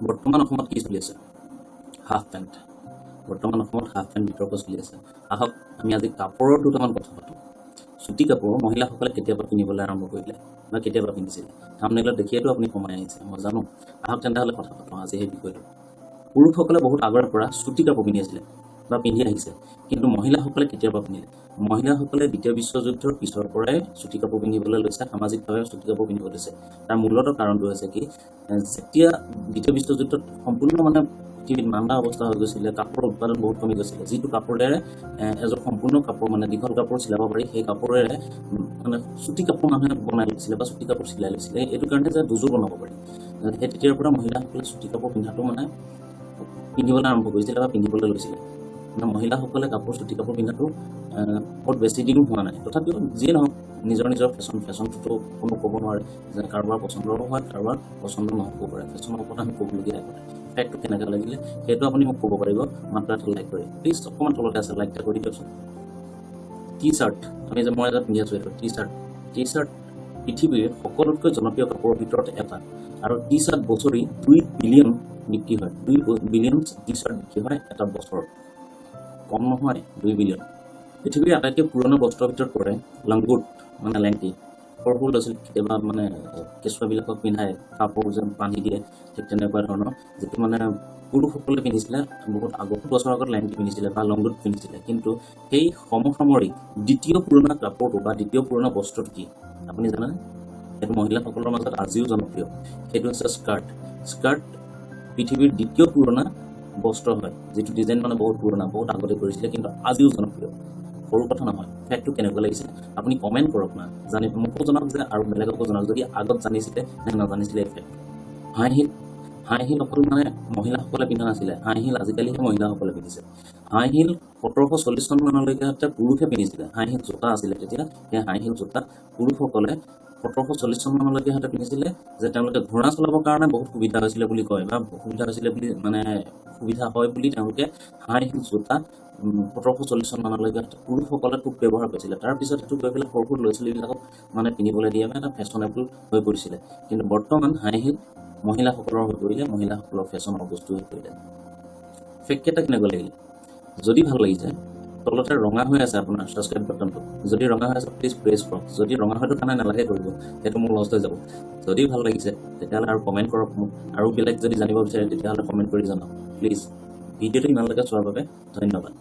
বৰ্তমান অসমত কি চলি আছে? Half pant. বৰ্তমান অসমত হাফ পেণ্ট বিতৰ্ক চলি আছে। আহক, আমি আজি কাপোৰৰ দুটামান কথা পাতোঁ। চুটি কাপোৰ মহিলাসকলে কেতিয়াবা পিন্ধিবলৈ আৰম্ভ কৰিলে বা কেতিয়াবা পিন্ধিছিলে? থাম্বনেইলত দেখিয়েতো আপুনি সোমাই আহিছে, মই জানো। আহক তেন্তে কথা পাতোঁ আজি সেই বিষয়টো। পুৰুষসকলে বহুত আগৰে পৰা চুটি কাপোৰ পিন্ধি আছিলে বা পিন্ধি আহিছে, কিন্তু মহিলাসকলে কেতিয়াবা পিন্ধিলে? মহিলাসকলে দ্বিতীয় বিশ্বযুদ্ধৰ পিছৰ পৰাই চুটি কাপোৰ পিন্ধিবলৈ লৈছে, সামাজিকভাৱে চুটি কাপোৰ পিন্ধিব লৈছে। তাৰ মূলত কাৰণটো হৈছে কি, যেতিয়া দ্বিতীয় বিশ্বযুদ্ধত সম্পূৰ্ণ মানে পৃথিৱীত মান্দা অৱস্থা হৈ গৈছিলে, কাপোৰৰ উৎপাদন বহুত কমি গৈছিলে। যিটো কাপোৰেৰে এযোৰ সম্পূৰ্ণ কাপোৰ মানে দীঘল কাপোৰ চিলাব পাৰি, সেই কাপোৰেৰে মানে চুটি কাপোৰ মানুহে বনাই লৈছিলে বা চুটি কাপোৰ চিলাই লৈছিলে, এইটো কাৰণে যে দুযোৰ বনাব পাৰি। সেই তেতিয়াৰ পৰা মহিলাসকলে চুটি কাপোৰ পিন্ধাটো মানে পিন্ধিবলৈ আৰম্ভ কৰিছিলে বা পিন্ধিবলৈ লৈছিলে। মানে মহিলাসকলে কাপোৰ চুটি কাপোৰ পিন্ধাটো বহুত বেছি দিনো হোৱা নাই। তথাপিও যিয়ে নহওক, নিজৰ নিজৰ ফেশ্বন, ফেশ্বনটোতো কোনো ক'ব নোৱাৰে যে কাৰোবাৰ পচন্দৰো হয়, কাৰোবাৰ পচন্দ নহ'বও পাৰে। ফেশ্বনৰ ওপৰত আমি ক'বলগীয়া একো নাই। ফেক্টটো কেনেকুৱা লাগিলে সেইটো আপুনি মোক ক'ব পাৰিব মাত্ৰ এটা লাইক কৰি। প্লিজ, অকণমান তলতে আছে, লাইক এটা কৰি দিয়কচোন। টি চাৰ্ট, আমি যে মই এটা পিন্ধি আছোঁ এইটো টি চাৰ্ট। টি চাৰ্ট পৃথিৱীৰ সকলোতকৈ জনপ্ৰিয় কাপোৰৰ ভিতৰত এটা আৰু টি চাৰ্ট বছৰি 2 বিলিয়ন বিক্ৰী হয়। 2 বিলিয়ন টি চাৰ্ট বিক্ৰী হয় এটা বছৰত, কম নহয়, 2 বিলিয়ন। পৃথিৱীৰ আটাইতকৈ পুৰণা বস্ত্ৰৰ ভিতৰত পৰে লংগুট, মানে লেংটি। সৰু সৰু ল'ৰা ছোৱালীক কেতিয়াবা মানে কেঁচুৱাবিলাকক পিন্ধাই কাপোৰ যে বান্ধি দিয়ে, ঠিক তেনেকুৱা ধৰণৰ, যিটো মানে পুৰুষসকলে পিন্ধিছিলে বহুত আগত, বছৰ আগত লেংটি পিন্ধিছিলে বা লংগুট পিন্ধিছিলে। কিন্তু সেই সমসাময়িক দ্বিতীয় পুৰণা কাপোৰটো বা দ্বিতীয় পুৰণা বস্ত্ৰটো কি আপুনি জানেনে? সেইটো মহিলাসকলৰ মাজত আজিও জনপ্ৰিয়। সেইটো হৈছে স্কাৰ্ট। স্কাৰ্ট পৃথিৱীৰ দ্বিতীয় পুৰণা বস্ত্ৰ হয়, যিটো ডিজাইন মানে বহুত পুৰণা, বহুত আগতে কৰিছিলে, কিন্তু আজিও জনপ্ৰিয়। সৰু কথা নহয়। ফেক্টটো কেনেকুৱা লাগিছে আপুনি কমেণ্ট কৰক না। জানি মোকো জনাওক যে আৰু বেলেগকো জনাওক, যদি আগত জানিছিলে নে নাজানিছিলে এই ফেক্টটো। হাই হিল, হাই হিল অকল মানে মহিলাসকলে পিন্ধা নাছিলে। হাই হিল আজিকালিহে মহিলাসকলে পিন্ধিছে। হাই হিল 1740 চন মানলৈকে পুৰুষে পিন্ধিছিলে। হাই হিল জোতা আছিলে তেতিয়া। সেই হাই হিল জোতা পুৰুষসকলে 1740 চন মানলৈকে সিহঁতে পিন্ধিছিলে, যে তেওঁলোকে ঘোঁৰা চলাবৰ কাৰণে বহুত সুবিধা হৈছিলে বুলি কয় বা সুবিধা হৈছিলে বুলি, মানে সুবিধা হয় বুলি তেওঁলোকে হাই হিল জোতা 1740 চন মানলৈকে পুৰুষসকলে খুব ব্যৱহাৰ কৰিছিলে। তাৰপিছত সেইটো গৈ পেলাই সৰু সৰু ল'ৰা ছোৱালীবিলাকক মানে পিন্ধিবলৈ দিয়ে বা এটা ফেশ্বনেবল হৈ পৰিছিলে। কিন্তু বৰ্তমান হাই হিল মহিলাসকলৰ হৈ পৰিলে, মহিলাসকলৰ ফেশ্বনৰ বস্তু হৈ পৰিলে। ফেক্টকেইটা কেনেকুৱা লাগিলে? যদি ভাল লাগিছে, তলতে ৰঙা হৈ আছে আপোনাৰ ছাবস্ক্ৰাইব বাটনটো। যদি ৰঙা হৈ আছে, প্লিজ প্ৰেছ কৰক। যদি ৰঙা হৈ থকা নাই, নালাগে কৰিব, সেইটো মোৰ লছ হৈ যাব। যদি ভাল লাগিছে তেতিয়াহ'লে আৰু কমেণ্ট কৰক মোক, আৰু বেলেগ যদি জানিব বিচাৰে তেতিয়াহ'লে কমেণ্ট কৰি জনাওক প্লিজ। ভিডিঅ'টো ইমানলৈকে চোৱাৰ বাবে ধন্যবাদ।